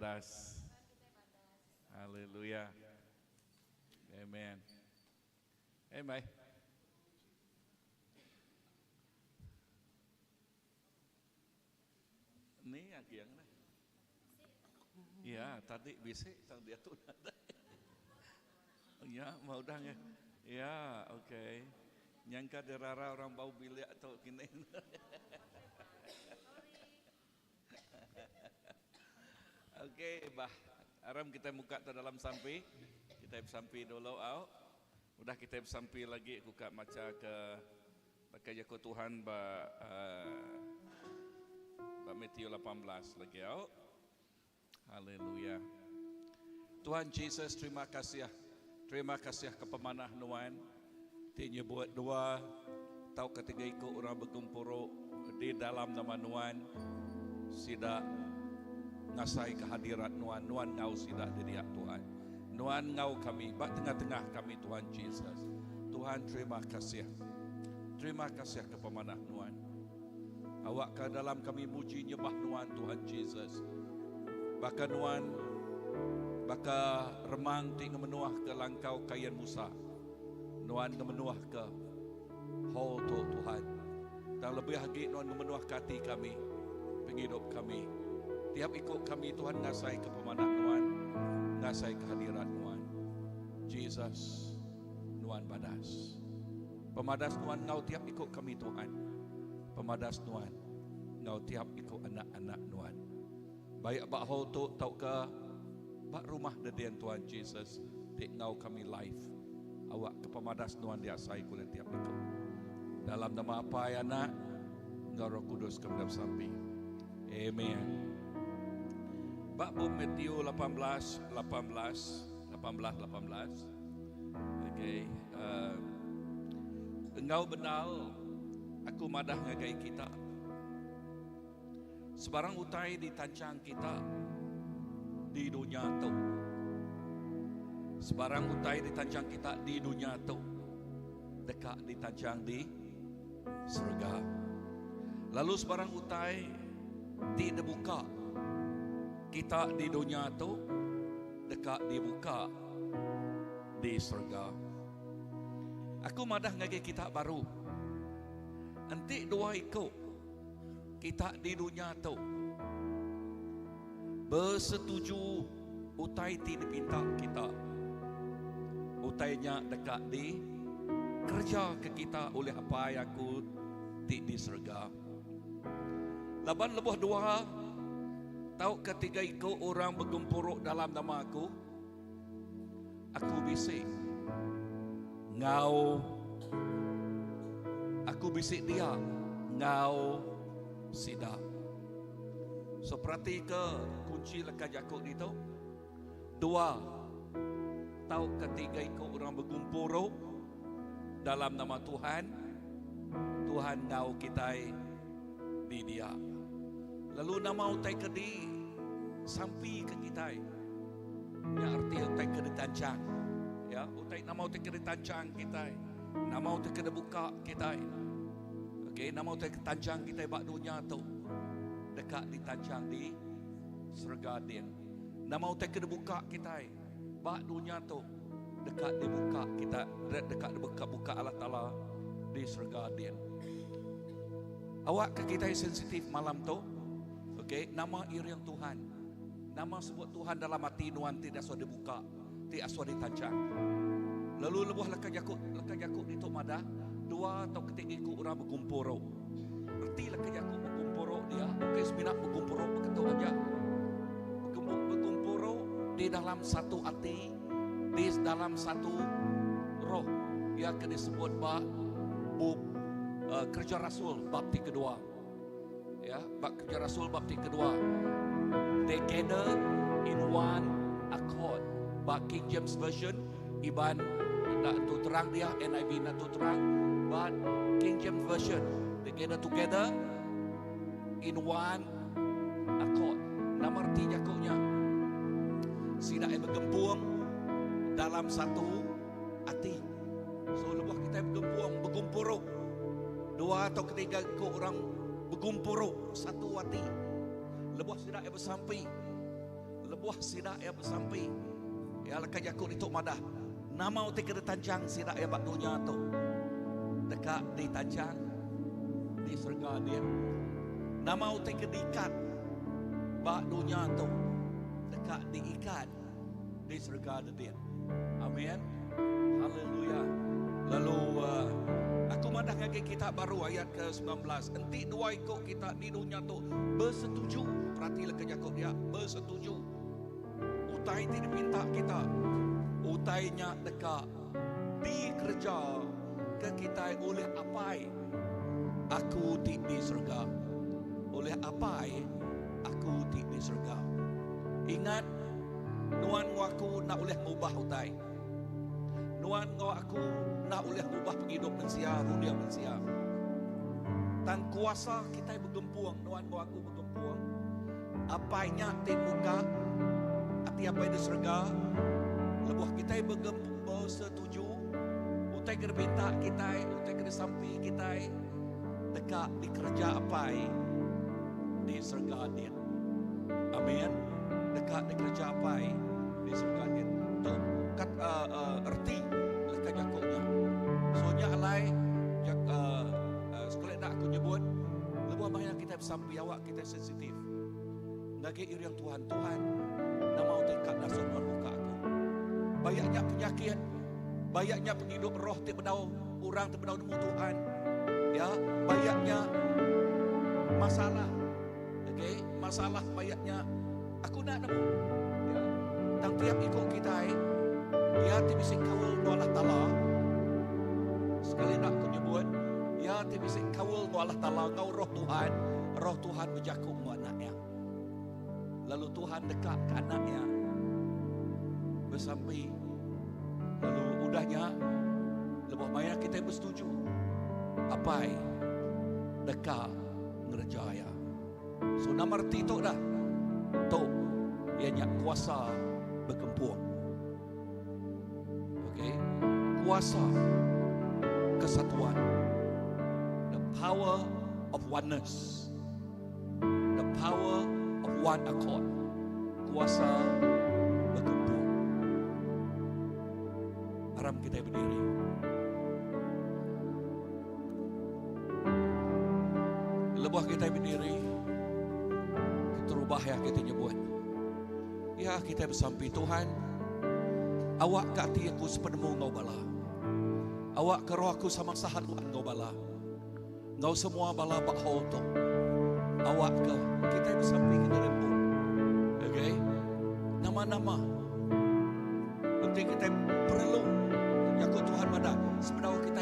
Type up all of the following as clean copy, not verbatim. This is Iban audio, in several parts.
badas. Haleluya. Amen. Amen. Ni agi yang ni. Ya, tadi bisi tang diatu nadai. Ya, mau udah ya. Ya, okey. Nyangka dirara orang bau bilik tu kini. Okey, bah. Aram kita muka tu dalam sampi. Kita bersampi dulu au. Udah kita bersampi lagi aku ka macha ke baka jaku Tuhan ba uh, ba Matthew 18 lagi au. Haleluya. Tuhan Jesus terima kasih. Terima kasih ke pemanah nuan ti nyebut dua tauka tiga iku orang begempuru di dalam nama nuan sida ngasai kehadirat nuan nuan enggau sida di dia Tuhan. Nuan enggau kami ba tengah-tengah kami Tuhan Jesus. Tuhan terima kasih. Terima kasih ke pemanah nuan. Awakka dalam kami muji nyembah Nuan Tuhan Jesus. Baka Nuan baka remang ti ngemenuhka langkau kain Musa. Nuan ngemenuhka hall tu Tuhan. Tang lebih agi Nuan ngemenuhka ati kami, pengidup kami. Tiap iku kami Tuhan ngasaika pemanah Nuan, ngasaika hadirat Nuan. Jesus, Nuan badas. Pemadas Nuan enggau tiap iku kami Tuhan. Pemadas Nuan enggau tiap iku anak-anak Nuan. Baik ba hall tu tauka ba rumah dedin Tuhan Jesus ti enggau kami live. Awakka pemadas Nuan diasai ku ulih tiap iku. Dalam nama Apai, Anak enggau Roh Kudus kami udah besampi. Amen. Ba bup Matthew 18, 18, 18, 18. Okey, uh, enggau bendar aku madah ngagai kita. Sebarang utai ditanchang kita di dunya tu. Sebarang utai ditanchang kita di dunya tu deka ditanchang di serega. Lalu sebarang utai ti dibuka kita di dunya tu deka dibuka di serega. Aku madah ngagai kita baru, enti dua iku kita di dunya tu besetuju utai ti dipinta kita, utai nya deka dikereja ke kita ulih Apai aku ti di serega. Laban lebuh dua tauka tiga iku orang begempuru dalam nama aku, aku bisi enggau aku bisi dia enggau sida. So peratika kunchi leka jaku ditu. Dua tauka tiga iku orang begumpuru dalam nama Tuhan, Tuhan enggau kitai di dia. Lalu nama utai ke di sampi ke kitai nya arti utai ke ditanchang. Ya, utai nama utai ke ditanchang kitai, nama utai ke dibuka kitai. Okey, nama utai ke tanchang kitai ba dunya tu deka ditanchang di serega din. Nama utai ke dibuka kitai ba dunya tu deka dibuka kita deka dibuka buka Allah Taala di serega din. Awakka kitai sensitif malam tu. Okey, nama iring Tuhan. Nama sebut Tuhan dalam ati nuan ti dasuh dibuka, ti asuh ditanchang. Lalu lebuh leka jaku leka jaku ditu madah dua atau ketiga iku orang begumpuru. Reti leka jaku begumpuru dia ukai semina begumpuru beketu aja. Begumpuru di dalam satu ati, di dalam satu roh. Iya ke disebut ba bup uh, Kerja Rasul bab ti kedua. Ya, bab Kerja Rasul bab ti kedua. They gather in one accord. Ba King James Version Iban enda entu terang dia, NIV enda entu terang. But King James Version, they gather together in one accord. Nama reti jaku nya? Sida iya begempung dalam satu ati. So lebuh kitai begempung, begumpuru, dua atau ketiga iku orang begumpuru satu ati. Lebuh sida iya besampi, lebuh. Lebuh sida iya besampi, iya leka jaku ditu madah, Nama utai ke ditanchang sida iya ba dunya tu deka ditanchang di serega din. Nama utai ke diikat ba dunya tu deka diikat di serega dedin. Amin. Haleluya. Lalu uh, aku madah ngagai kita baru ayat ke 19. Enti dua iku kita di dunya tu besetuju, perati leka jaku dia, besetuju. Utai ti dipinta kita, utai nya deka dikereja ke kitai ulih Apai aku ti di serega. Ulih Apai aku ti di serega. Ingat, nuan enggau aku enda ulih ngubah utai. Nuan enggau aku enda ulih ngubah pengidup mensia, runding mensia. Tang kuasa kitai begempung, nuan enggau aku begempung, Apai nya ti muka ati Apai di serega, lebuh kitai begempung besetuju, utai ke dipinta kitai, utai ke disampi kitai deka dikereja Apai di serega din. Amin. Deka dikereja Apai di serega din. Tu kat uh, uh, erti leka jaku nya. So nya alai jak, uh, uh, sekali enda aku nyebut lebuh maya kitai besampi awak kitai sensitif ngagai iring Tuhan. Tuhan, nama utai ka ngasuh nuan muka aku? Bayak nya penyakit, bayak nya pengidup roh ti bedau orang ti bedau nemu Tuhan. Ya, bayak nya masalah. Okey, masalah bayak nya aku enda nemu. Ya. Tang tiap iku kitai ya ti bisi kaul enggau Allah Taala. Sekali enda aku nyebut, ya ti bisi kaul enggau Allah Taala enggau roh Tuhan, roh Tuhan bejaku enggau anak iya. Lalu Tuhan deka ke anak iya besampi. Lalu udah nya lebuh maya kitai besetuju, Apai deka ngereja iya. So nama reti tu dah? Tu iya nya kuasa begempung. Okey, kuasa kesatuan. The power of oneness. The power of one accord. Kuasa begempung. Aram kita berdiri. Lebuh kita berdiri, keterubah ya kita nyebut. Ya kita besampi Tuhan, awak ke ati aku sepenemu enggau bala. Awak ke roh aku sama sahaduan enggau bala. Enggau semua bala ba hall tu. Awak ke kita besampi kita rempu. Okay? Nama-nama. Enti kita perlu jaku Tuhan madah sebedau kita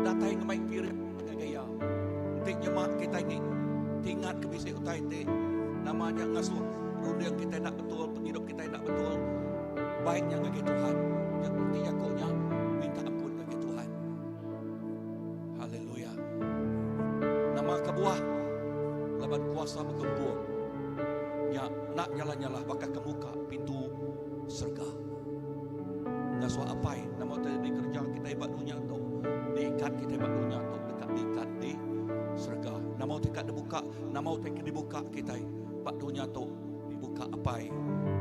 datai ngemai piring ngagai iya. Enti nyema kita ni tingat ke bisi utai ti nama nya ngasuh runding kita enda betul, pengidup kita enda betul, baik nya ngagai Tuhan. Enti jaku nya minta ampun ngagai Tuhan. Haleluya. Nama kebuah laban kuasa begempung nya enda nyalah-nyalah baka ke muka pintu serega. Ngasuh apai nama utai dikereja kitai ba dunya tu diikat kitai ba dunya tu deka diikat di serega. Nama utai ka dibuka, nama utai ke dibuka kitai ba dunya tu dibuka apai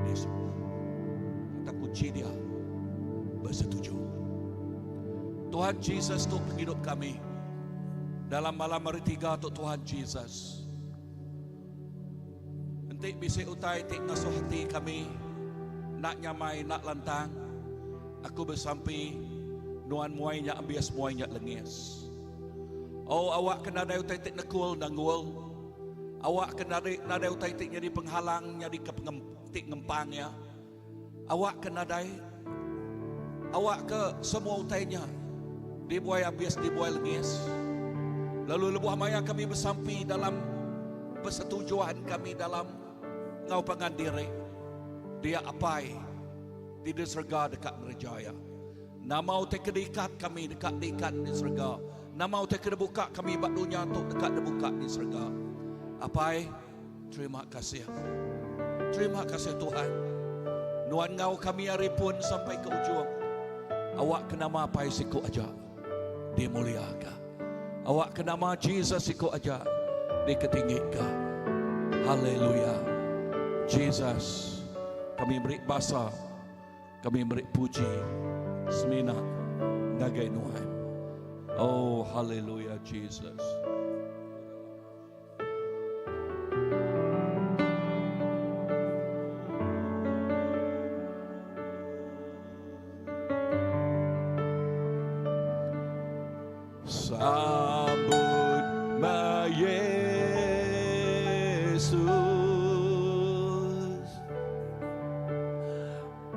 di serega. Kata kunci dia besetuju. Tuhan Jesus tu pengidup kami. Dalam malam hari tiga tu Tuhan Jesus. Enti bisi utai ti ngasuh ati kami enda nyamai enda lantang, aku besampi nuan muai nya ambis muai nya lengis. Oh awak ke nadai utai ti nekul nanggul. Awak ke nadai nadai utai ti nyadi penghalang nyadi ke pengem, ti ngempang iya. Awak ke nadai awak ke semua utai nya dibuai abis dibuai lengis. Lalu lebuh maya kami besampi dalam persetujuan kami dalam enggau pangan diri, dia Apai ti di serega deka ngereja iya. Nama utai ke diikat kami deka diikat di serega. Nama utai ke dibuka kami ba dunya tu deka dibuka di serega. Apai, terima kasih. Terima kasih Tuhan. Nuan enggau kami ari pun sampai ke ujung. Awak ke nama Apai siku aja dimuliaka. Awak ke nama Jesus siku aja diketinggika. Haleluya. Jesus. Kami meri basa, kami meri puji semina ngagai Nuan. Oh, hallelujah Jesus. Sambut ma Yesus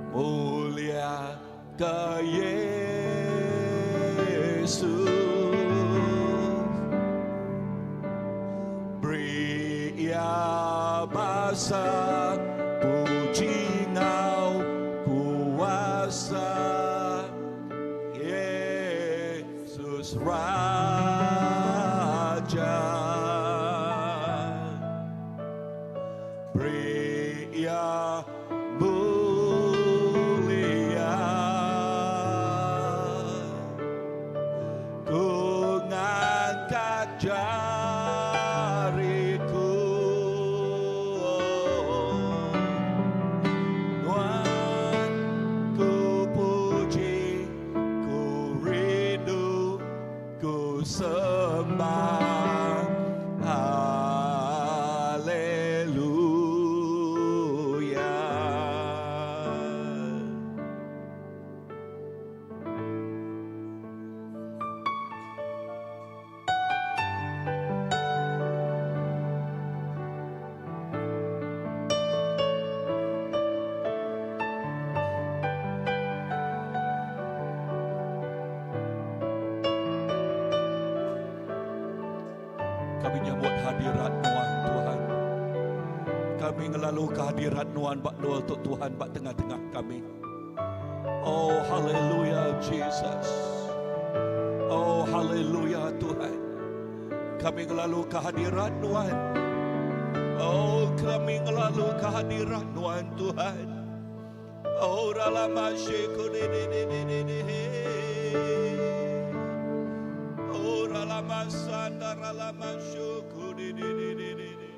Mulia ke Yesus Beri ia basa puji ngau kuasa Yesus Raja. Beri ia mulia. Ku ngangkat jariku. Nuan ku puji, ku rindu, ku sembah. Haleluya. Kami nyambut hadirat Nuan Tuhan. Kami ngelalu kehadirat Nuan ba dua tu Tuhan ba tengah-tengah kami. Oh haleluya Jesus. Oh haleluya Tuhan. Kami ngelalu kehadirat Nuan. Oh kami ngelalu kehadirat Nuan Tuhan. Oh ralama syekhu ni ni ni ni ni ni. Oh ralama sanda ralama syuku ni ni ni ni ni ni.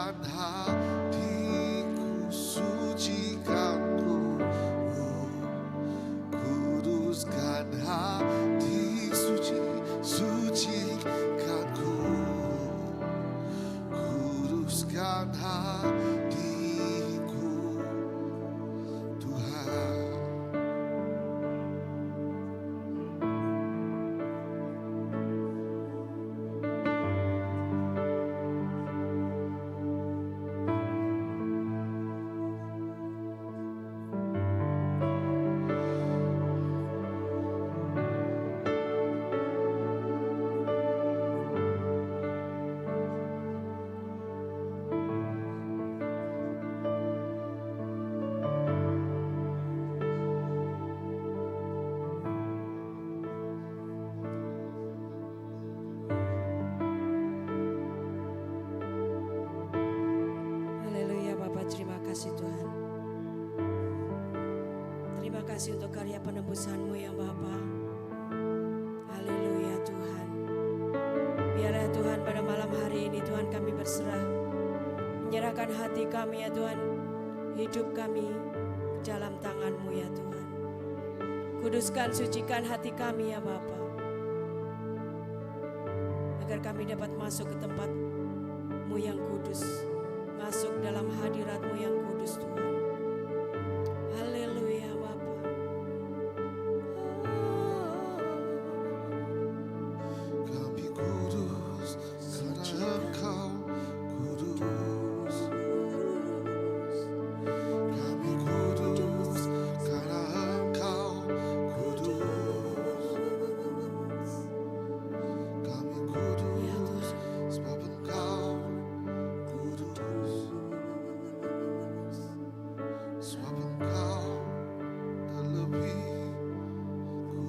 Kuduskan hatiku, sucikan ku. Kuduskan hati, suci, sucikan ku. Kuduskan hatiku, Tuhan. Haleluya Bapa, terima kasih Tuhan. Terima kasih untuk karya penebusan-Mu ya Bapa. Haleluya Tuhan. Biarlah Tuhan pada malam hari ini Tuhan kami berserah. Menyerahkan hati kami ya Tuhan. Hidup kami ke dalam tangan-Mu ya Tuhan. Kuduskan, sucikan hati kami ya Bapa. Agar kami dapat masuk ke tempat-Mu yang kudus. Masuk dalam hadirat-Mu yang kudus Tuhan. Haleluya Bapa. Kami kudus karena Engkau kudus. Kami kudus karena Engkau kudus. Kami kudus sebab Engkau kudus. Sebab Engkau terlebih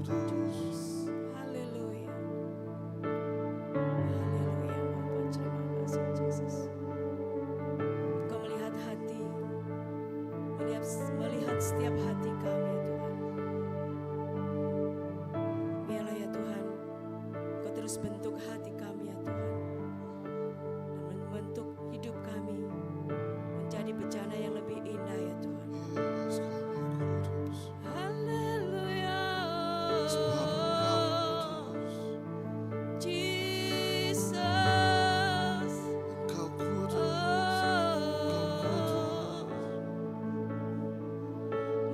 kudus. Haleluya. Haleluya Bapa, terima kasih Yesus. Kau melihat hati, melihat, melihat setiap hati kami ya Tuhan. Biarlah ya Tuhan, Kau terus bentuk hati kami ya Tuhan. Dan membentuk hidup kami menjadi bejana yang lebih indah ya Tuhan. Yes, kami kudus. Haleluya. Sebab Engkau kudus. Jesus. Engkau kudus. Engkau kudus.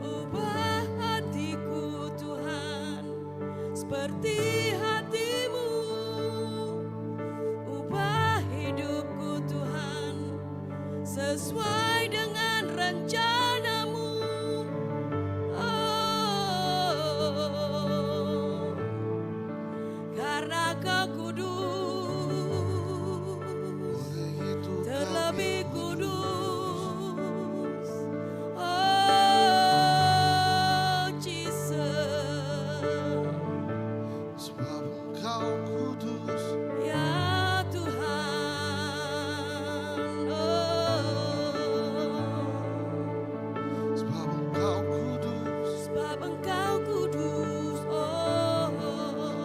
Ubah hatiku Tuhan seperti hatimu. Ubah hidupku Tuhan sesuai dengan rencanamu. Oh, karena kau kudus, Oleh itu terlebih kami kudus. Oh, Jesus. Sebab Engkau kudus. Ya Tuhan, oh, Sebab Engkau kudus. sebab Engkau kudus, oh,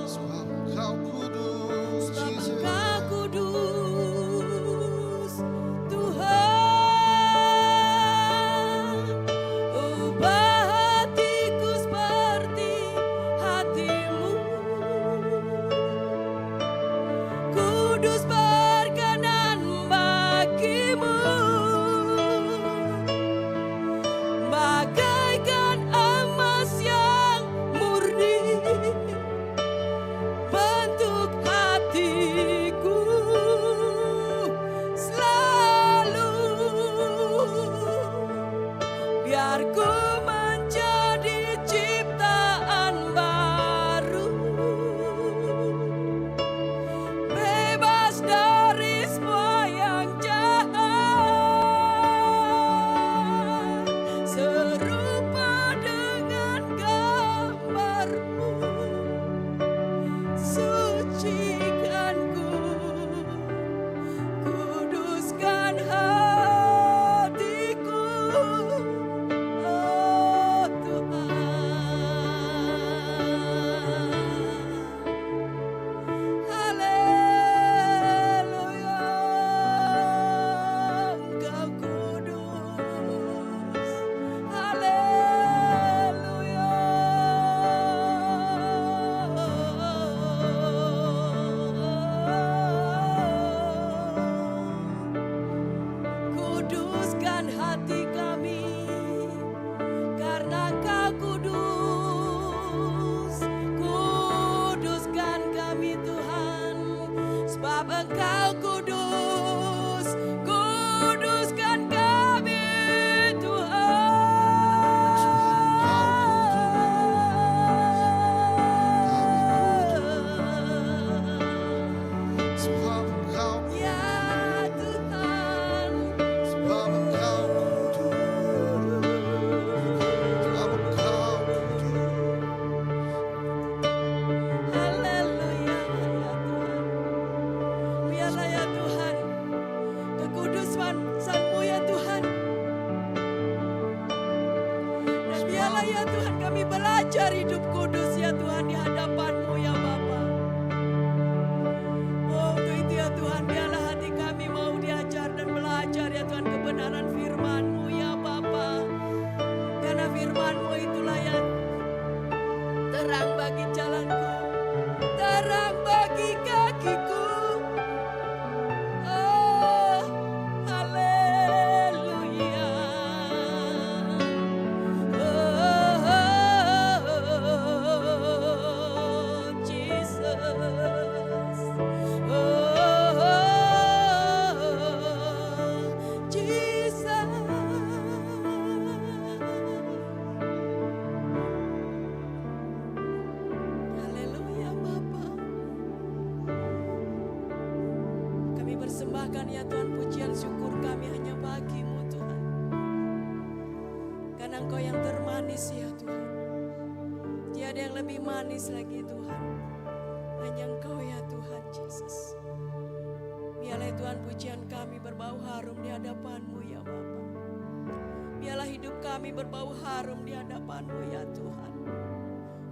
Sebab Engkau kudus. sebab Jesus. Engkau kudus, Tuhan. Ubah hatiku seperti hatimu, kudus berkenan bagimu, bagaikan emas yang murni. Bentuk hatiku selalu, biar ku menjadi ciptaan baru, bebas dari Sebab Engkau kudus, kuduskan kami Tuhan. Sebab Engkau Ya Tuhan. Sebab Engkau kudus. Sebab Engkau kudus. Haleluya ya Tuhan. Biarlah ya Tuhan kekudusan-Mu ya Tuhan. Dan biarlah ya Tuhan kami belajar hidup kudus ya Tuhan di hadapan-Mu ya Bapa. Oh, untuk itu ya Tuhan, biarlah hati kami mau diajar dan belajar ya Tuhan kebenaran firman-Mu ya Bapa. Karena firman-Mu itulah yang terang bagi jalanku, terang bagi kakiku. Oh, haleluya. Oh, Jesus. Oh, Jesus. Haleluya Bapa. Kami persembahkan ya Tuhan pujian syukur kami hanya bagimu Tuhan. Karena Engkau yang termanis ya Tuhan. Tiada yang lebih manis lagi Tuhan. Hanya Engkau ya Tuhan Yesus. Biarlah Tuhan pujian kami berbau harum di hadapan-Mu ya Bapa. Biarlah hidup kami berbau harum di hadapan-Mu ya Tuhan.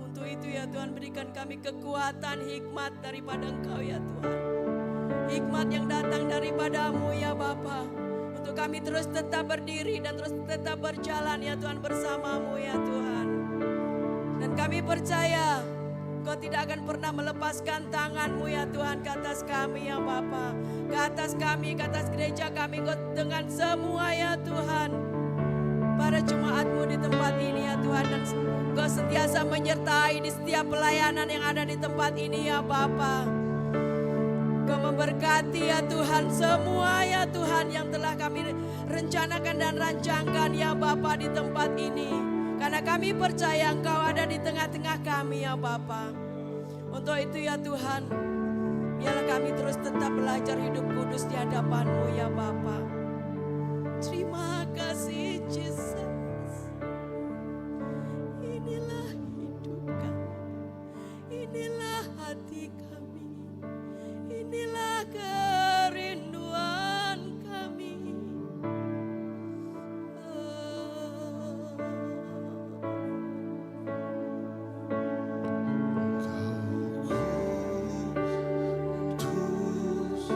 Untuk itu ya Tuhan berikan kami kekuatan hikmat daripada Engkau ya Tuhan. Hikmat yang datang daripadamu ya Bapa. Untuk kami terus tetap berdiri dan terus tetap berjalan ya Tuhan bersamamu ya Tuhan. Dan kami percaya Engkau tidak akan pernah melepaskan tanganmu ya Tuhan ke atas kami ya Bapa. Ke atas kami, ke atas gereja kami, Engkau dengan semua ya Tuhan. Para jemaatmu di tempat ini ya Tuhan. Dan Engkau sentiasa menyertai di setiap pelayanan yang ada di tempat ini ya Bapa. Engkau memberkati ya Tuhan semua ya Tuhan yang telah kami rencanakan dan rancangkan ya Bapa di tempat ini. Karena kami percaya Engkau ada di tengah-tengah kami ya Bapa. Untuk itu ya Tuhan, biarlah kami terus tetap belajar hidup kudus di hadapan-Mu ya Bapa. Terima kasih Yesus. Inilah hidup kami. Inilah hati kami. Inilah kerinduan kami. Oh. Kudus,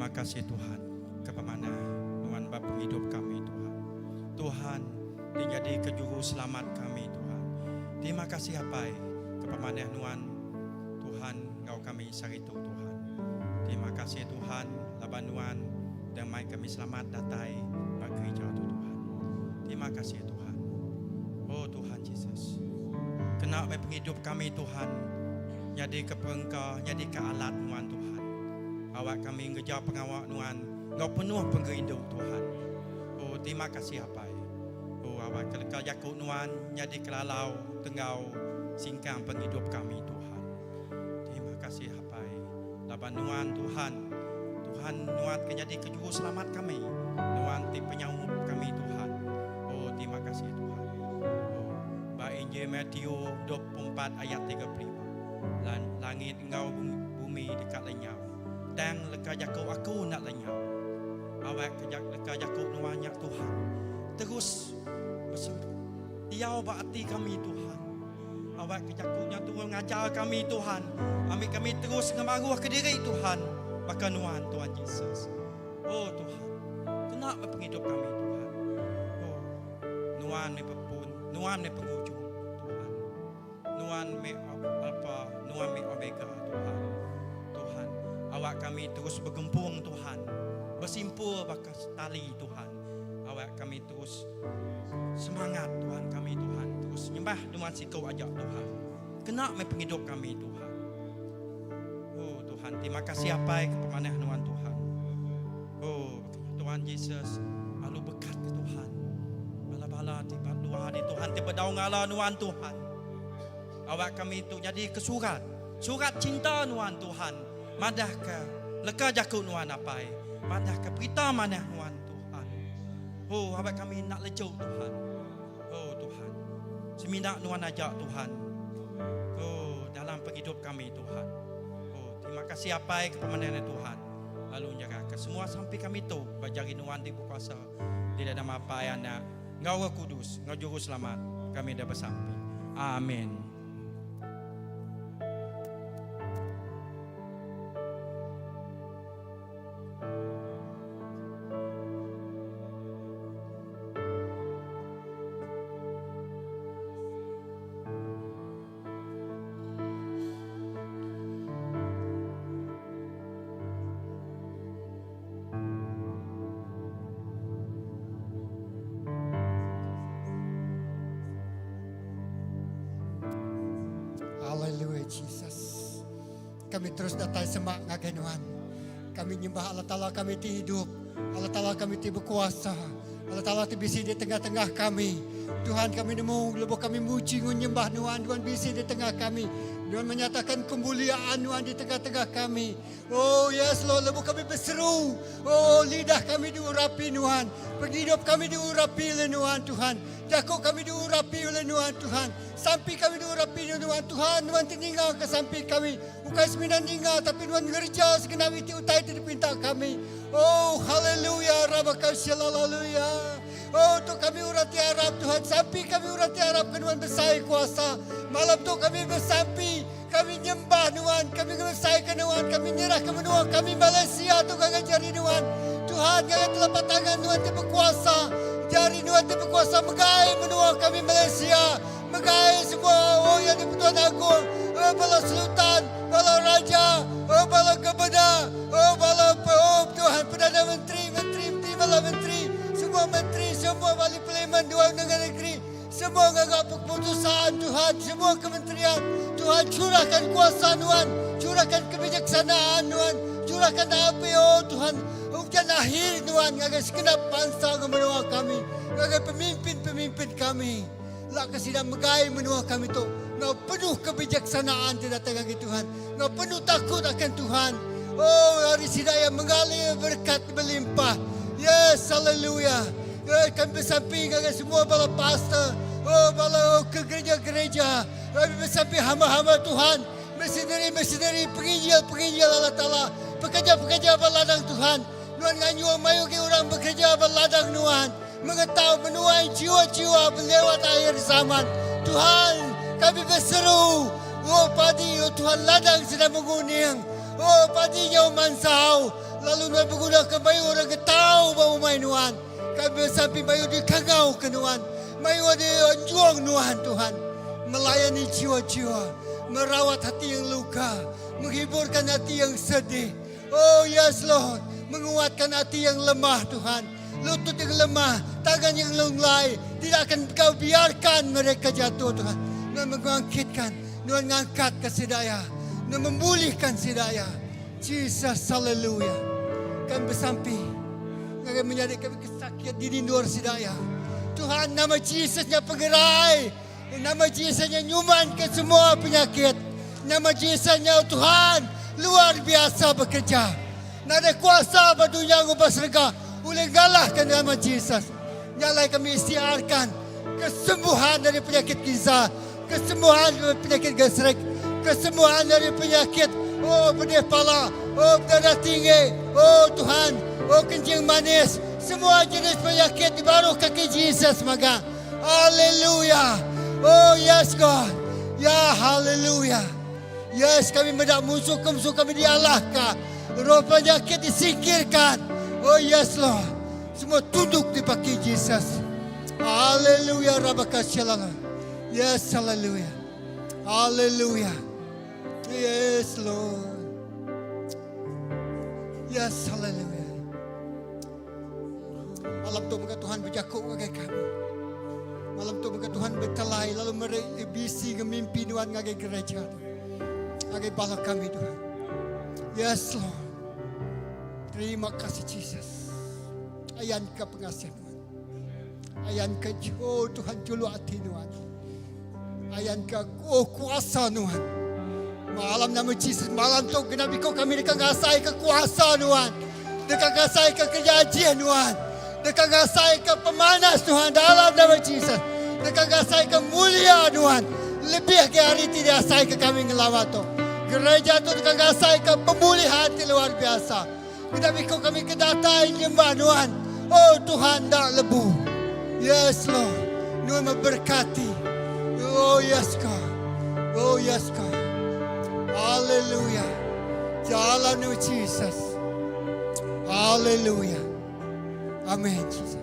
Terima kasih Tuhan ke pemanah nuan ba pengidup kami Tuhan. Tuhan ti nyadi ke juru selamat kami Tuhan. Terima kasih apai ke pemanah nuan Tuhan enggau kami sehari tu Tuhan. Terima kasih Tuhan laban nuan udah mai kami selamat datai ba gerija tu Tuhan. Terima kasih Tuhan. Oh Tuhan Jesus. Kena meh pengidup kami Tuhan nyadi ke perengka nyadi ke alat nuan Tuhan. Awak kami ngereja pengawa nuan enggau penuh pengerindu Tuhan. Oh terima kasih apai. Oh awak ke leka jaku nuan nyadi kelalau tenggau singkang pengidup kami Tuhan. Terima kasih apai laban nuan Tuhan. Tuhan nuan ke nyadi ke juru selamat kami. Nuan ti penyaup kami Tuhan. Oh terima kasih Tuhan. Oh ba Injil Matthew 24 ayat 35. Langit enggau bumi deka lenyau. Tang leka jaku aku enda lenyau. Awak ke leka jaku nuan nya Tuhan. Terus besempu diau ba ati kami Tuhan. Awak ke jaku nya turun ngajar kami Tuhan. Ambi kami terus ngemaruh ke diri Tuhan. Baka nuan Tuhan Jesus. Oh Tuhan. Kena ba pengidup kami Tuhan. Oh nuan meh pepun, nuan meh pengujung Tuhan. Nuan meh Alpha, Nuan meh Omega, Tuhan. Tuhan, awak kami terus begempung, Tuhan. Besimpul baka tali, Tuhan. Awak kami terus semangat, Tuhan kami, Tuhan. Terus nyembah Nuan siku aja, Tuhan. Kena meh pengidup kami, Tuhan. Oh, Tuhan, terima kasih apai ke pemanah Nuan, Tuhan. Oh, Tuhan Jesus, lalu bekat ke Tuhan. Bala-bala ti ba luar di Tuhan ti bedau ngala nuan Tuhan. Awak kami tu nyadi ke surat, surat cinta nuan Tuhan. Madah ke leka jaku nuan apai, madah ke berita manah nuan Tuhan. Oh, awak kami enda leju Tuhan. Oh Tuhan. Semina nuan aja Tuhan. Oh, dalam pengidup kami Tuhan. Oh, terima kasih apai ke pemanah Tuhan. Lalu nyerahka semua sampi kami tu ba jari nuan ti bekuasa di dalam Apai, Anak, enggau Roh Kudus, enggau Juru Selamat kami dah besampi. Amin. Hallelujah Jesus. Kami terus datai semak ngagai Nuan. Kami nyembah Allah Taala kami ti hidup. Allah Taala kami ti bekuasa. Allah Taala ti bisi di tengah-tengah kami. Tuhan kami nemu lebuh kami muji ngun nyembah Nuan, Nuan bisi di tengah kami. Nuan menyatakan kemuliaan Nuan di tengah-tengah kami. Oh yes Lord, lebuh kami beseru. Oh lidah kami diurapi Nuan. Penghidup kami diurapi oleh Nuan Tuhan. Jaku kami diurapi oleh Nuan Tuhan. Sampi kami diurapi oleh Nuan Tuhan. Nuan ti ninga ke sampi kami. Ukai semina ninga tapi Nuan ngereja segenap iti utai ti dipinta kami. Oh haleluya rabakashalalaluya. Oh tu kami orang ti arap Tuhan. Sampi kami orang ti arap ke Nuan besai kuasa. Malam tu kami besampi, kami nyembah Nuan, kami ngemesai ke Nuan, kami nyerah ke menua kami Malaysia tu ngagai jari Nuan. Tuhan ngagai telapak tangan Nuan ti bekuasa. Jari Nuan ti bekuasa megai menua kami Malaysia. Megai semua oh yang di-Pertuan Agong, oh bala sultan, bala raja, oh bala gubernur, oh bala oh Tuhan Perdana Menteri, menteri, menteri, bala menteri, semua menteri, semua wali parlimen dua negara negeri, semua ngaga keputusan Tuhan, semua kementerian, Tuhan curahkan kuasa Tuhan, curahkan kebijaksanaan Tuhan, curahkan api oh Tuhan, hujan akhir Tuhan ngagai segenap bangsa menua kami, ngagai pemimpin-pemimpin kami. Lak ke sida megai menua kami tu enggau penuh kebijaksanaan ti datai ngagai Tuhan, enggau penuh takut akan Tuhan. Oh, ari sida iya mengalir berekat belimpah. Yes, haleluya. Eh, kami besampi ngagai semua bala pastor, oh bala oh, ke gereja-gereja. Kami besampi hamba-hamba Tuhan, missionary-missionary, penginjil-penginjil Allah Taala, pekerja-pekerja ba ladang Tuhan. Nuan nganyuang mayuh agi orang bekerja ba ladang Nuan. Mengetau menuai jiwa-jiwa belewat akhir zaman. Tuhan, kami beseru. Oh padi, oh Tuhan ladang sedang menguning. Oh padi nyau mansau. Lalu Nuan begunaka mayuh orang ke tau ba umai Nuan. Kami besampi mayuh dikangauka Nuan, mayuh dianjung Nuan, Tuhan, melayani jiwa-jiwa, merawat hati yang luka, menghiburkan hati yang sedih. Oh yes Lord, menguatkan hati yang lemah Tuhan. Lutut yang lemah, tangan yang lunglai, tidak akan kau biarkan mereka jatuh Tuhan. Nuan membangkitkan, Nuan ngangkat ke sidaya, Nuan memulihkan sidaya. Jesus, hallelujah. Kami besampi ngagai menyadi kami ke sakit di dindur sidaya. Tuhan, nama Jesus nya pengerai. Nama Jesus nya nyuman ke semua penyakit. Nama Jesus nya Tuhan luar biasa bekerja. Nadai kuasa ba dunya enggau ba serega ulih ngalahka nama Jesus. Nya alai kami istiarkan kesembuhan dari penyakit ginza, kesembuhan dari penyakit gastrik, kesembuhan dari penyakit oh pedih pala, oh berdarah tinggi, oh Tuhan, oh kencing manis, semua jenis penyakit di baruh kaki Jesus mega. Haleluya. Oh yes God. Ya haleluya. Yes kami meda munsuh ke musuh kami dialahka. Roh penyakit disingkirkan. Oh yes Lord. Semua tunduk di baki Jesus. Haleluya rabaka shalala. Yes haleluya. Haleluya. Yes Lord. Yes haleluya. Malam tu mega Tuhan bejaku ngagai kami. Malam tu mega Tuhan betelai lalu meri bisi ngemimpi nuan ngagai gereja tu. Ngagai bala kami Tuhan. Yes Lord. Terima kasih Jesus. Ayan ke pengasih nuan. Ayan ke oh Tuhan juluk ati nuan. Ayan ke oh kuasa nuan. Malam nama Jesus malam tu kena biko kami deka ngasai ke kuasa nuan. Deka ngasai ke kerja ajih nuan. Deka ngasai ke pemanas Tuhan dalam nama Jesus. Deka ngasai ke mulia nuan. Lebih ke hari ti diasai ke kami ngelawa tu. Gereja tu deka ngasai ke pemulihan ti luar biasa. Kena biko kami ke datai nyembah nuan. Oh Tuhan enda lebu. Yes Lord. Nuan memberkati. Oh yes God. Oh yes God. Hallelujah. Jalan nama Jesus. Hallelujah. Amen Jesus.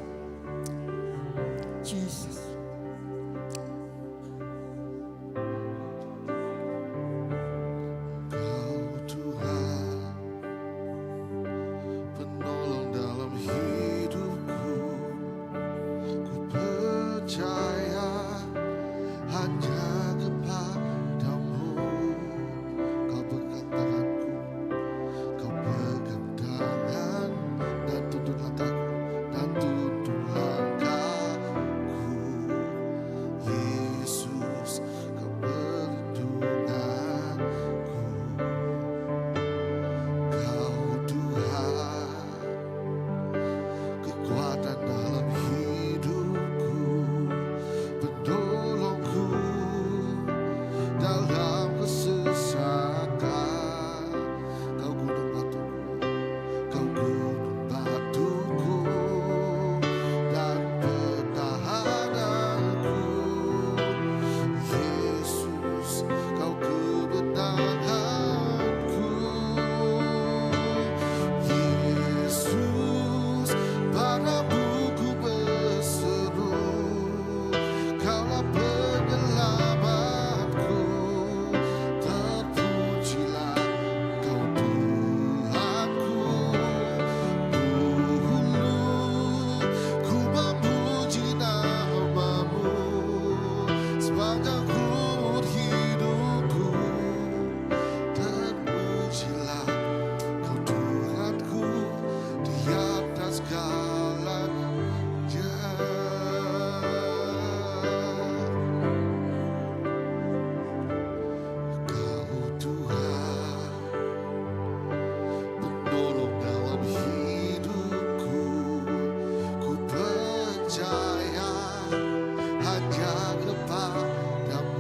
Jesus. Kau Tuhan penolong dalam hidupku Ku percaya hanya kepadamu Kau pegang tanganku Kau pegang tangan dan tuntun langkahku Dan tuntun langkahku Yesus kau perlindunganku Kau Tuhan Kekuatan dalam hidupku Penolongku Dalam kesesakan Kau gunung batuku Kau gunung batuku Dan pertahananku Yesus kau kemenanganku Yesus padamu ku berseru Kaulah penyelamatku Terpujilah kau Tuhanku Dulu ku memuji namamu Sepanjang umur hidupku Terpujilah kau Tuhanku Di atas segalanya Kau Tuhan Penolong dalam hidupku Ku percaya hanya kepadamu.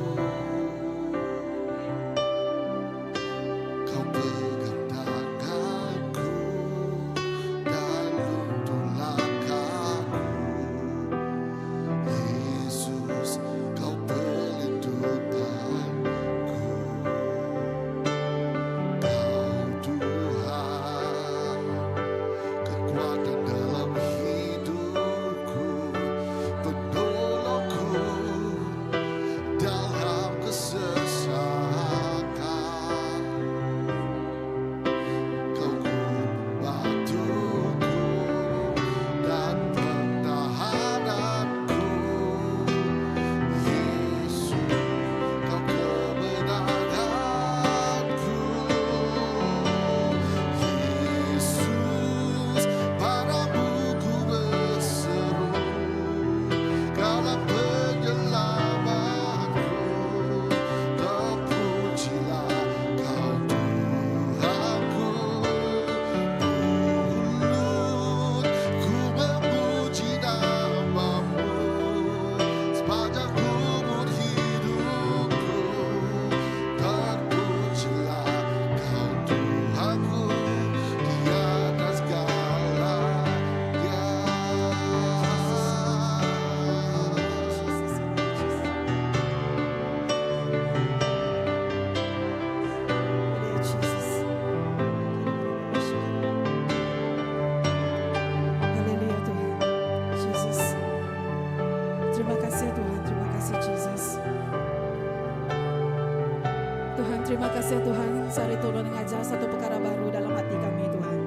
Terima kasih Tuhan, sehari tu Nuan ngajar satu pekara baru dalam ati kami Tuhan.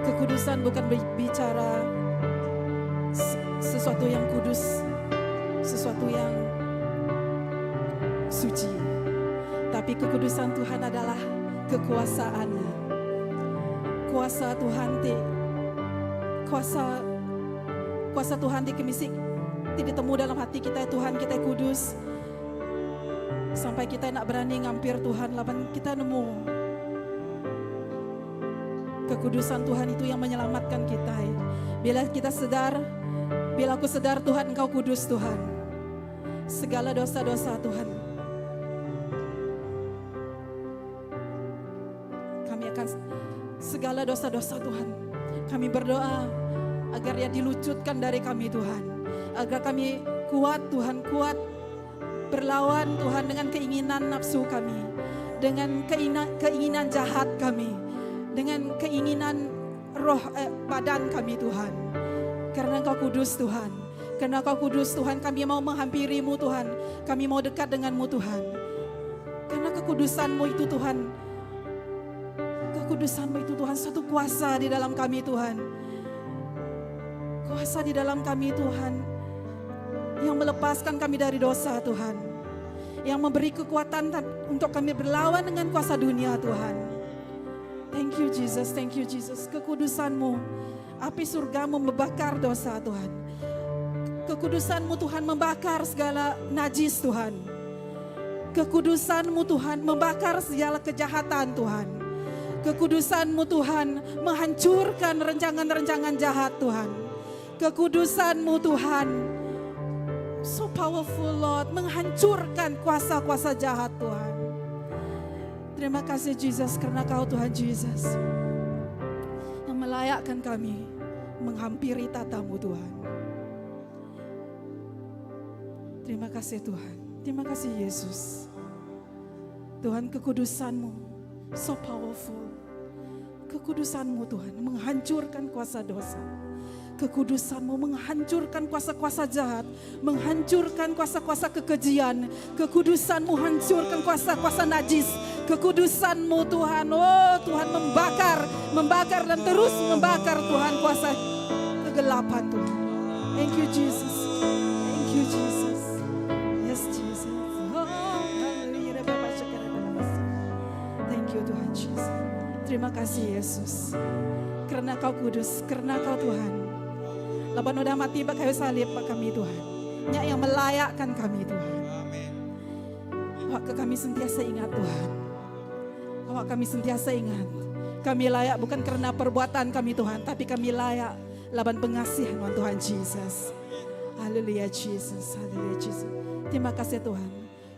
Kekudusan bukan bicara sesuatu yang kudus, sesuatu yang suci. Tapi kekudusan Tuhan adalah kekuasaannya. Kuasa Tuhan ti kuasa kuasa Tuhan ti kemisi ti ditemu dalam hati kita Tuhan kita kudus sampai kita nak berani ngampir Tuhan laban kita nemu kekudusan Tuhan itu yang menyelamatkan kita. Bila kita sedar, bila aku sedar Tuhan Engkau kudus Tuhan. Segala dosa-dosa Tuhan. Kami akan segala dosa-dosa Tuhan. Kami berdoa agar ia dilucutkan dari kami Tuhan. Agar kami kuat Tuhan, kuat berlawan Tuhan dengan keinginan nafsu kami. Dengan keinginan, keinginan jahat kami. Dengan keinginan roh eh, badan kami Tuhan. Karena Engkau kudus Tuhan. Karena Engkau kudus Tuhan, kami mau menghampirimu Tuhan. Kami mau dekat denganmu Tuhan. Karena kekudusanmu itu Tuhan. Kekudusanmu itu Tuhan, suatu kuasa di dalam kami Tuhan. Kuasa di dalam kami Tuhan. Yang melepaskan kami dari dosa Tuhan. Yang memberi kekuatan untuk kami berlawan dengan kuasa dunia Tuhan. Thank you Jesus, thank you Jesus. Kekudusanmu, api surgamu membakar dosa Tuhan. Kekudusanmu Tuhan membakar segala najis Tuhan. Kekudusanmu Tuhan membakar segala kejahatan Tuhan. Kekudusanmu Tuhan menghancurkan rencangan-rencangan jahat Tuhan. Kekudusanmu Tuhan so powerful Lord menghancurkan kuasa-kuasa jahat Tuhan. Terima kasih Jesus karena Kau Tuhan Jesus yang melayakkan kami menghampiri tatamu Tuhan. Terima kasih Tuhan. Terima kasih Yesus. Tuhan kekudusanmu so powerful. Kekudusanmu Tuhan menghancurkan kuasa dosa. Kekudusanmu menghancurkan kuasa-kuasa jahat, menghancurkan kuasa-kuasa kekejian. Kekudusanmu hancurkan kuasa-kuasa najis. Kekudusanmu Tuhan, oh Tuhan membakar, membakar dan terus membakar Tuhan kuasa kegelapan Tuhan. Thank you Jesus. Thank you Jesus. Yes Jesus. Oh, hallelujah. Thank you Tuhan Jesus. Terima kasih Yesus. Karena kau kudus, karena kau Tuhan. Laban udah mati ba kayu salib ba kami Tuhan. Nya yang melayakkan kami Tuhan. Amin. Awak ke kami sentiasa ingat Tuhan. Awak kami sentiasa ingat. Kami layak bukan karena perbuatan kami Tuhan, tapi kami layak laban pengasihan Tuhan Jesus. Haleluya Jesus, haleluya Jesus. Terima kasih Tuhan.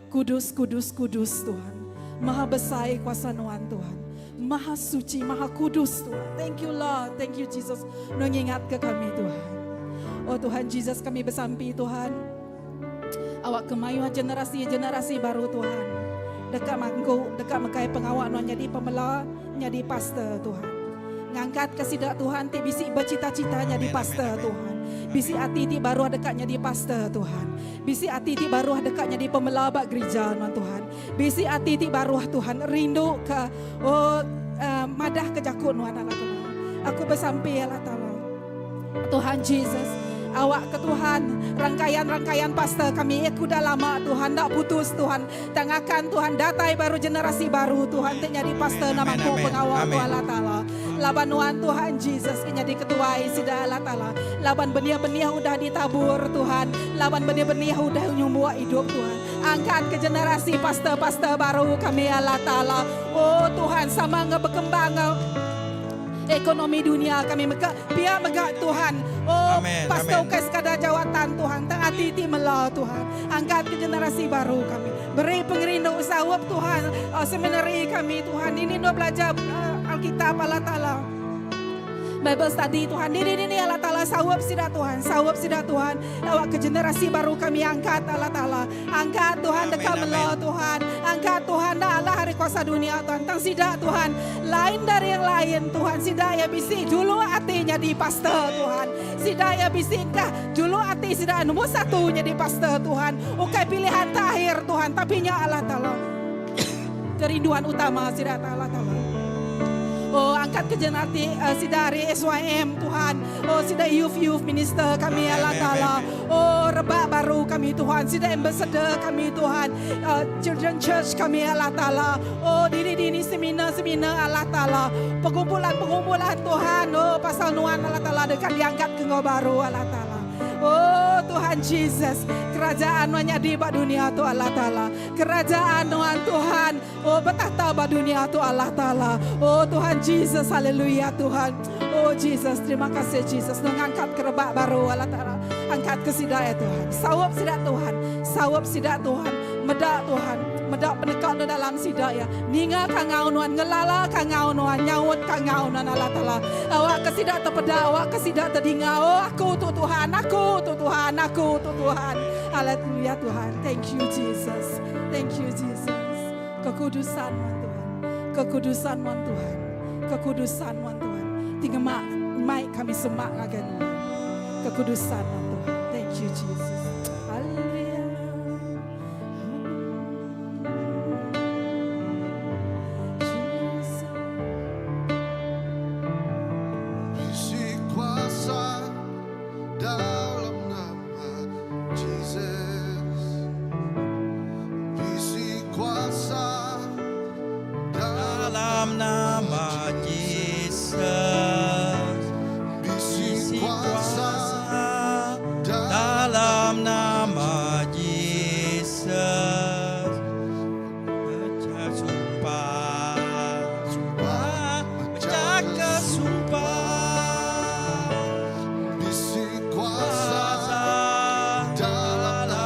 Kudus, kudus, kudus Tuhan. Maha besar kuasa Nuan Tuhan. Maha suci, maha kudus Tuhan. Thank you Lord, thank you Jesus. Mengingat ke kami Tuhan. Oh Tuhan Jesus kami bersampi Tuhan. Awak kemayuhan generasi-generasi baru Tuhan. Dekat mangku, dekat mekai pengawak nuan jadi pemela, jadi pastor Tuhan. Ngangkat ke sidak Tuhan, ti bisi bercita-cita jadi Amin, pastor amin, amin. Tuhan. Bisi ati ti baru dekat jadi pastor Tuhan. Bisi ati ti baru dekat jadi pemela bak gereja nuan Tuhan. Bisi ati ti baru Tuhan rindu ke oh uh, madah ke jakut nuan Allah Tuhan. Aku bersampi Allah Ta'ala. Tuhan Jesus, awak ke Tuhan, rangkaian-rangkaian pastor kami aku dah lama Tuhan, tak putus Tuhan. Tangakan Tuhan, datai baru generasi baru Tuhan, tak jadi pastor Amin, nama amin, ku amin. pengawal Amin. Tuhan Allah Ta'ala. Laban nuan Tuhan Jesus, jadi ketua sida Allah Ta'ala. Laban benih-benih udah ditabur Tuhan. Laban benih-benih udah nyumbuh hidup Tuhan. Angkat ke generasi pastor-pastor baru kami Allah Ta'ala. Oh Tuhan, sama nge berkembang ekonomi dunia kami mega pihak mega Tuhan. Oh Amin, pastor amin. ukai sekadar jawatan Tuhan, tak hati ti mela Tuhan. Angkat ke generasi baru kami. Beri pengerindu sawap Tuhan, oh, seminari kami Tuhan. Ini no belajar uh, Alkitab Allah Ta'ala. Bible study Tuhan. Dini dini Allah Taala saup sida Tuhan, saup sida Tuhan. Awak ke generasi baru kami angkat Allah Taala. Angkat Tuhan deka melo Tuhan. Angkat Tuhan dah Allah hari kuasa dunia Tuhan. Tang sida Tuhan lain dari yang lain Tuhan. Sida ya bisi dulu ati nyadi pastor Tuhan. Sida ya bisi kah dulu ati sida nombor satu nyadi pastor Tuhan. Ukai pilihan terakhir Tuhan tapi nya Allah Taala. Kerinduan utama sida Allah Taala. Oh, angkat ke jenati sida ari SYM Tuhan. Oh, sida youth youth minister kami Allah Taala. Oh, rebak baru kami Tuhan. Sida ambassador kami Tuhan. Children church kami Allah Taala. Oh, dini-dini seminar-seminar Allah Taala. Pengumpulan-pengumpulan Tuhan. Oh, pasal nuan Allah Taala dekat diangkat ke ngau baru Allah Taala. Oh Tuhan Jesus, kerajaan nuan nyadi ba dunia tu Allah Taala. Kerajaan nuan Tuhan, oh bertahta ba dunia tu Allah Taala. Oh Tuhan Jesus, haleluya Tuhan. Oh Jesus, terima kasih Jesus. Mengangkat kerebak baru Allah Taala. Angkat ke sida ya Tuhan. Sawap sida Tuhan. Sawap sida Tuhan. Medak Tuhan. Medak penekak nu dalam sida ya. Ninga kangau nuan, ngelala kangau nuan, nyaut kangau nuan Allah Taala. Awak ke sida terpeda, awak ke sida terdinga. Oh aku tu Tuhan, aku tu Tuhan, aku tu Tuhan. Haleluya Tuhan. Thank you Jesus. Thank you Jesus. Kekudusan nuan Tuhan. Kekudusan nuan Tuhan. Kekudusan nuan Tuhan. Tinggal mak mai kami semak ngagai nuan. Kekudusan nuan Tuhan. Thank you Jesus. Haleluya. Jesus. Bisi kuasa dalam nama Jesus. Bisi kuasa Dalam nama Jesus. Bisi Bisi kuasa kuasa dalam nama Jesus. Baca sumpah, sumpah, baca kesumpah. Bisi kuasa Kuasa dalam dalam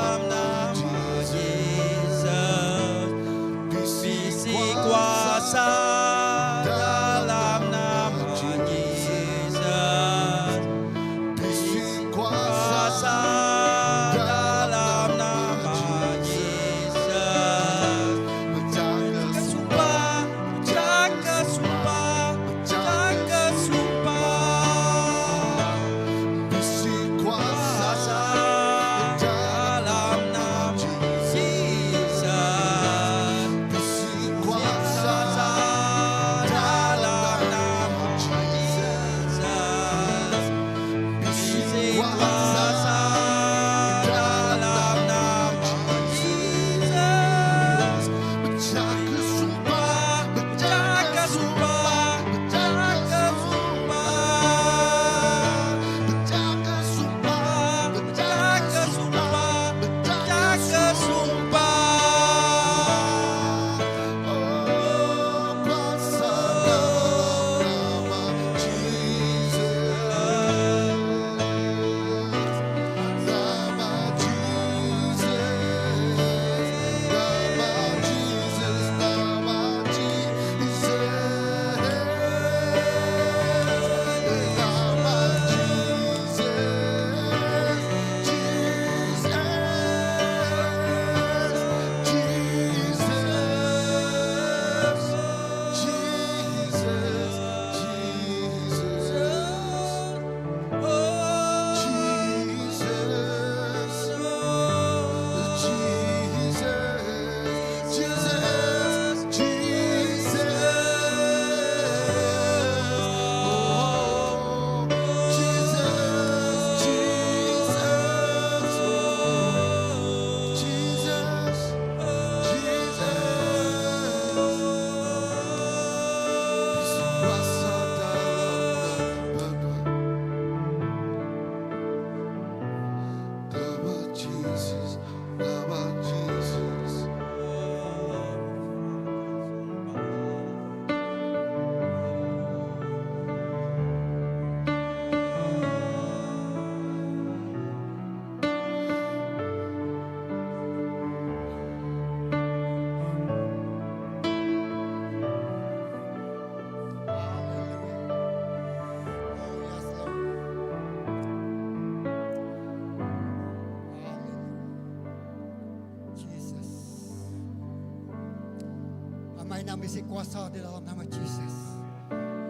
Mai nama bisi kuasa di dalam nama Jesus.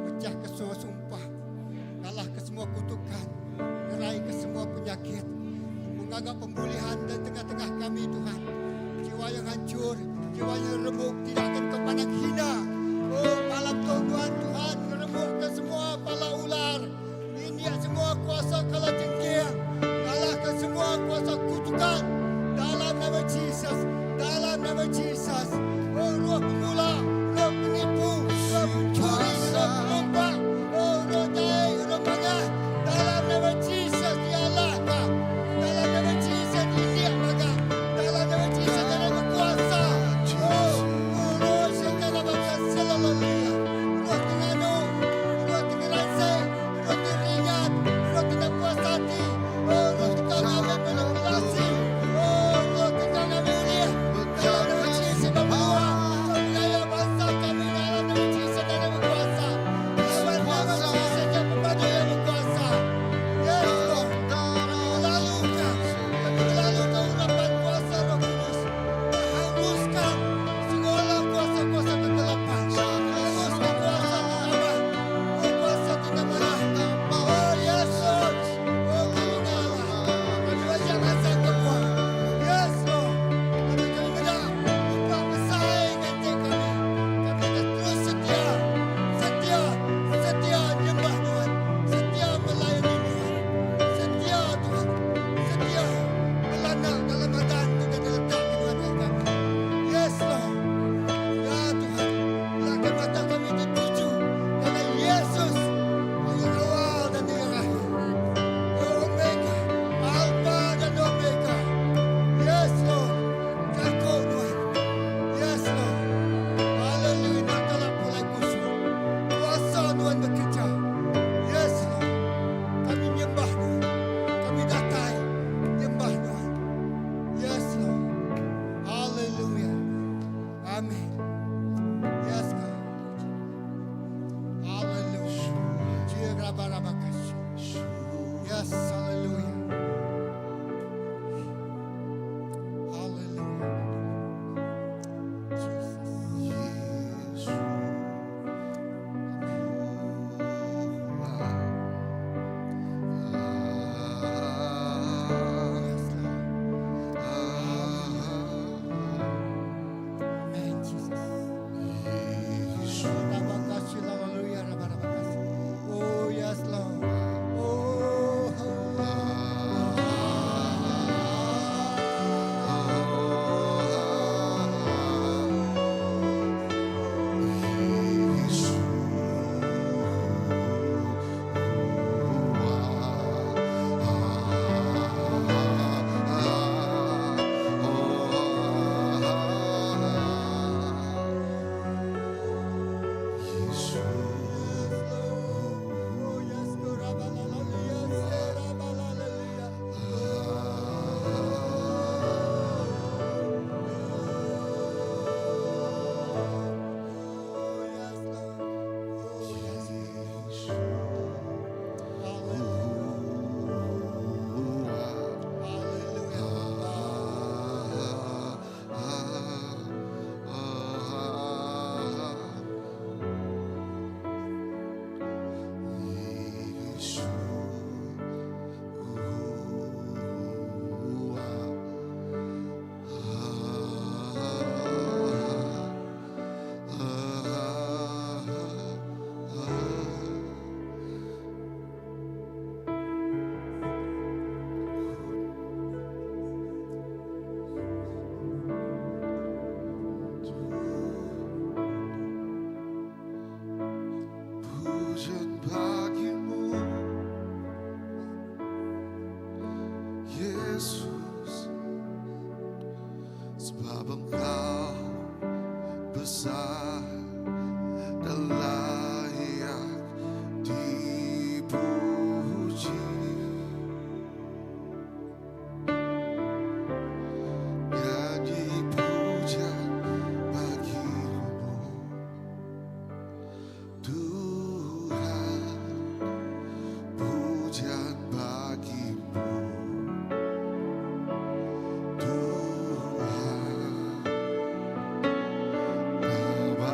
Mecah ke semua sumpah, ngalah ke semua kutukan, ngerai ke semua penyakit, mengaga pemulihan dan tengah-tengah kami Tuhan. Jiwa yang hancur, jiwa yang remuk tidak akan kau pandang hina. Oh malam tu Tuhan, Tuhan ngeremukkan semua pala ular. Ini semua kuasa kala jengking. Kalahkan semua kuasa kutukan. Dalam nama Jesus. Dalam nama Jesus. Oh roh pemula, roh penipu, roh pencuri, roh perompak. Oh roh jahit, roh mangah. Dalam nama Jesus dialahkan. Dalam nama Jesus diindik maka. Dalam nama Jesus dalam kuasa. Oh, roh syaitan bakal selalu Roh tenganu, roh tengerasa, roh teringat, roh tidak puas hati. Oh, roh tukang ambil manipulasi. Oh, roh tukang ambil uliah. Dalam nama Jesus berbuah. Kau bangsa kami dalam nama Jesus dan berkuasa. Dalam nama Jesus yang pembantu yang berkuasa. Yes, Lord. Kami melalukan, kami melalukan urapan kuasa Roh Kudus. Menghanguskan segala kuasa-kuasa kegelapan. Menghanguskan kuasa tinamah. Oh, kuasa tinamah. Oh, yes, Lord. Oh, kami ngalah. Kami wajah masa kebuang. Yes, Lord. Kami kami menang. Upah besar ganti kami. Kami akan terus setia. Setia. Setia nyembah Tuhan. Setia melayani Tuhan. Setia Tuhan. Setia melana dalam badan Tuhan diletakkan Tuhan dalam kami. Yes, Lord. Ya Tuhan. Belakang mata kami tertuju kepada Yesus. Yang awal dan yang akhir. Omega. Alpha dan Omega. Yes, Lord. Jago Tuhan. Yes, Lord. Haleluya. Nakala pulai kusuk. Kuasa Tuhan bekerja. Yes, Lord. Kami nyembah Tuhan. Kami datang nyembah Tuhan. Yes, Lord. Hallelujah. Amen. Yes, God. Hallelujah. Yes, hallelujah. Hallelujah. Jesus. Yes, Lord. Amen, Jesus. Hallelujah. Oh, yes, Lord. Oh, Oh, yes, Lord. Hallelujah. Oh, yes, Lord. Oh, yes. Hallelujah. Hallelujah. Pujian bagimu Yesus Sebab engkau besar dan layak dipuji Nyanyi pujian bagimu Tuhan pujian bagimu Tuhan nama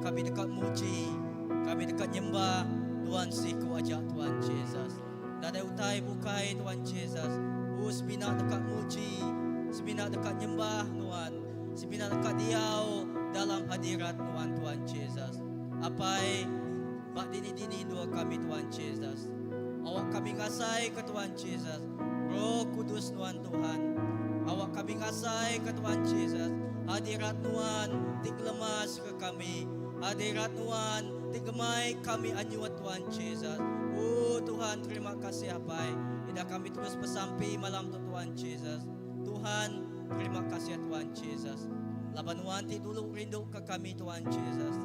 Kami deka muji, kami deka nyembah Tuhan siku aja Tuhan Jesus. Nadai utai bukai Tuhan Jesus. Oh semina deka muji, semina deka nyembah Nuan, semina deka diau dalam hadirat Nuan Tuhan Jesus. Apai, ba dini-dini endur kami Tuhan Jesus. Awak kami ngasai ke Tuhan Jesus, Roh Kudus Nuan Tuhan. Awak kami ngasai ke Tuhan Jesus, hadirat Nuan ti ngelemas ke kami. Hadirat Nuan ti ngemai kami anyut Tuhan Jesus. Oh Tuhan terima kasih Apai. Ida kami terus besampi malam tu Tuhan Jesus. Tuhan terima kasih Tuhan Jesus. Laban Nuan ti dulu rindu ke kami Tuhan Jesus.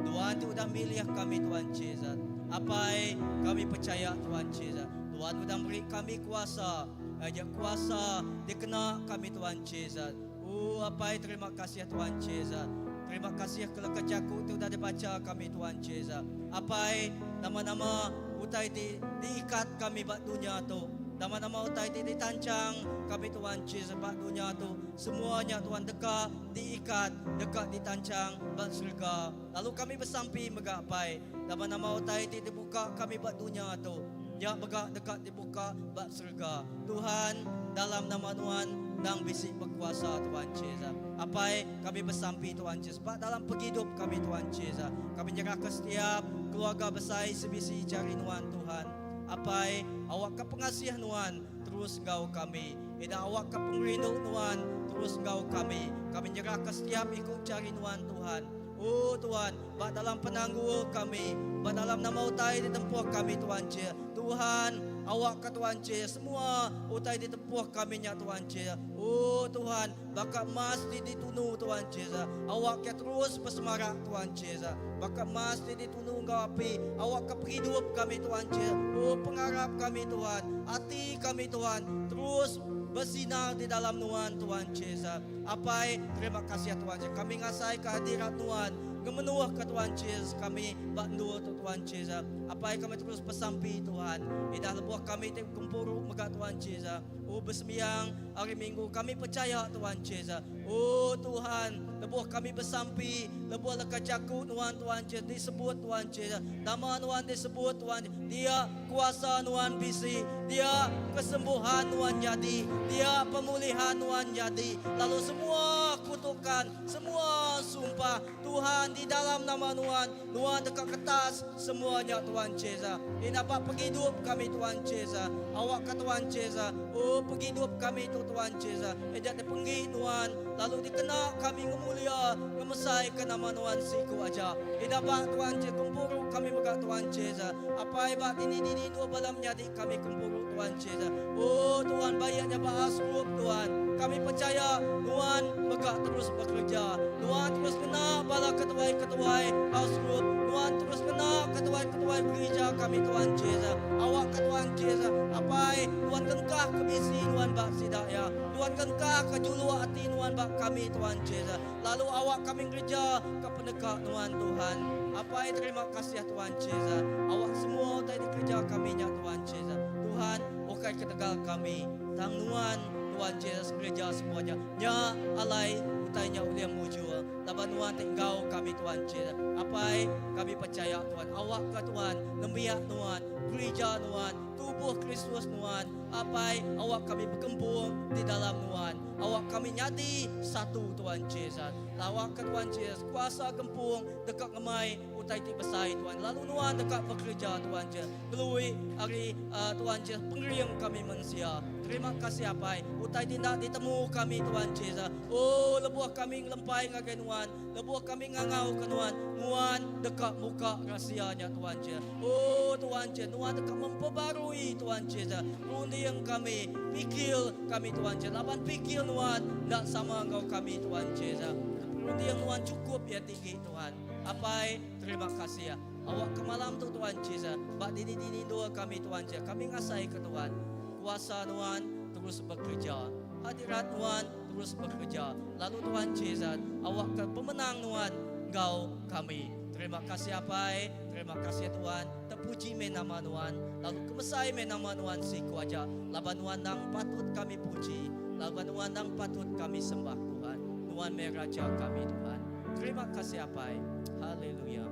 Tuhan ti udah milih kami Tuhan Jesus. Apai kami percaya Tuhan Jesus. Tuhan udah meri kami kuasa. Aja kuasa dikena kami Tuhan Jesus. Oh Apai terima kasih Tuhan Jesus. Terima kasih ke leka jaku ti udah dibacha kami Tuhan Jesus. Apai nama-nama utai ti diikat kami ba dunya tu. Nama-nama utai ti ditanchang kami Tuhan Jesus ba dunya tu. Semua nya Tuhan deka diikat, deka ditanchang ba serega. Lalu kami besampi mega Apai, nama-nama utai ti dibuka kami ba dunya tu. Nya mega deka dibuka ba serega. Tuhan, dalam nama Nuan endang bisi bekuasa Tuhan Jesus. Apai, kami besampi Tuhan Jesus ba dalam pengidup kami Tuhan Jesus. Kami nyerahka setiap keluarga besai sebisi jari Nuan Tuhan. Apai, awakka pengasih Nuan terus enggau kami. Ida awakka pengerindu Nuan terus enggau kami. Kami nyerahka setiap iku jari Nuan Tuhan. O Tuhan, ba dalam penanggul kami, ba dalam nama utai ditempuh kami Tuhan Cie. Tuhan, awakka Tuhan Cie, semua utai ditempuh kami nya Tuhan Cie. O Tuhan, baka emas ti ditunu Tuhan Cie, awakka terus besemarak Tuhan Cie. Baka emas ti ditunu enggau api, awakka pengidup kami Tuhan Cie. O pengarap kami Tuhan, ati kami Tuhan, terus besinar di dalam Nuan Tuhan Jesus. Apai, terima kasih Tuhan Jesus. Kami ngasai kehadirat Tuhan. Ngemenuh ke Tuhan Jesus kami ba endur tu Tuhan Jesus. Apai kami terus besampi Tuhan. Idah lebuh kami ti gempuru mega Tuhan Jesus. Oh besembiang hari Minggu kami percaya Tuhan Jesus. Oh Tuhan, lebuh kami besampi, lebuh leka jaku Nuan Tuhan Jesus disebut Tuhan Jesus. Nama Nuan disebut Tuhan. Dia kuasa Nuan bisi, dia kesembuhan Nuan nyadi, dia pemulihan Nuan nyadi. Lalu semua kutukan, semua sumpah Tuhan di dalam nama Nuan, Nuan deka ketas semuanya Tuhan Jesus. Ini dapat penghidup kami Tuhan Jesus. Awak ke Tuhan Jesus. Oh penghidup kami tu Tuhan Jesus. Ejak dipenggi Nuan, lalu dikena kami ngemulia, ngemesai ke nama Nuan siku aja. Ida ba Tuhan Jesus gempuru kami mega Tuhan Jesus. Apai ba dini-dini dua bala menyadi kami gempuru Tuhan Jesus. Oh Tuhan bayaknya ba asrup Tuhan. Kami percaya Tuhan mega terus bekerja. Tuhan terus kena bala ketuai-ketuai house group. Tuhan terus kena ketuai-ketuai gereja kami Tuhan Jesus. Awak ke Tuhan Jesus. Apai Tuhan kengkah ke bisi Tuhan ba sida ya. Tuhan kengkah ke juluk ati Tuhan ba kami Tuhan Jesus. Lalu awak kami ngereja ke peneka Nuan Tuhan. Apai terima kasih Tuhan Jesus. Awak semua utai dikereja kami nya Tuhan Jesus. Tuhan ukai ketegal kami tang Nuan Tuhan Jesus ngereja semua nya. Nya alai utai nya ulih mujur laban Nuan ti enggau kami Tuhan Jesus. Apai kami pechaya Tuhan awak ka Tuhan nembiak Nuan gerija Nuan tubuh Kristus Nuan Apai awak kami begempung di dalam Nuan. Awak kami nyadi satu Tuhan Jesus. Awak ke Tuhan Jesus kuasa gempung deka ngemai utai ti besai Tuhan. Lalu Nuan deka bekereja Tuhan Jesus. Ngelui ari uh, Tuhan Jesus pengering kami mensia. Terima kasih Apai. Utai ti enda ditemu kami Tuhan Jesus. Oh lebuh kami ngelempai ngagai Nuan. Lebuh kami ngangau ke Nuan, Nuan deka muka rahsia nya Tuhan Jesus. Oh Tuhan Jesus, Nuan deka memperbarui Tuhan Jesus runding kami, pikir kami Tuhan Jesus. Laban pikir Nuan enda sama enggau kami Tuhan Jesus. Runding Nuan cukup ya tinggi Tuhan. Apai, terima kasih ya. Awak ke malam tu Tuhan Jesus, ba dini-dini dua kami Tuhan Jesus. Kami ngasai ke Tuhan. Kuasa Nuan terus bekerja. Hadirat Nuan terus bekereja. Lalu Tuhan Jesus, awakka pemenang Nuan enggau kami. Terima kasih Apai, terima kasih Tuhan. Terpuji meh nama Nuan, lalu kemesai meh nama Nuan siku aja. Laban Nuan nang patut kami puji, laban Nuan nang patut kami sembah Tuhan. Nuan meh Raja kami Tuhan. Terima kasih Apai. Haleluya.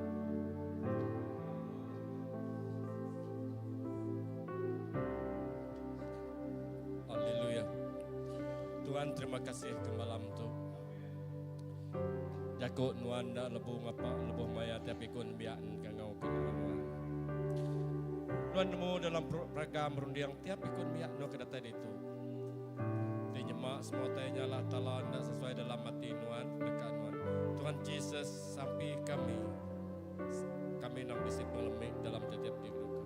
Haleluya. Tuhan terima kasih ke malam tu. Jaku nuan enda lebu ngapa lebuh maya tiap iku nembiak ngangau ke nama nuan. Nuan nemu dalam peragam runding tiap iku nembiak nuan ke datai ditu. Ti nyema semua utai nya Allah Taala enda sesuai dalam ati nuan deka nuan. Tuhan Jesus sampi kami kami nang bisi pengelemi dalam tetiap diri kami.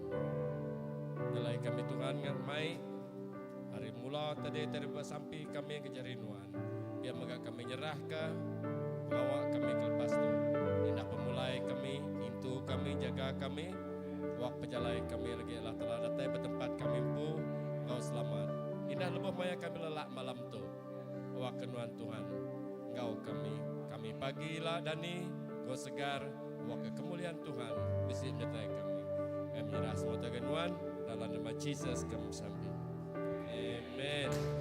Nyelai kami Tuhan ngan mai Ari mula tadi tadi besampi kami ke jari nuan. Pia mega kami nyerahka pengawa kami ke lepas tu. Indah pemulai kami, intu kami, jaga kami, wak pejalai kami lagi Allah Taala datai ba tempat kami empu enggau selamat. Indah lebuh maya kami lelak malam tu. Awak ke nuan Tuhan enggau kami. Kami pagi ila dani enggau segar awak ke kemuliaan Tuhan bisi menyertai kami. Kami menyerah semua taga nuan dalam nama Jesus kami besampi. Amen.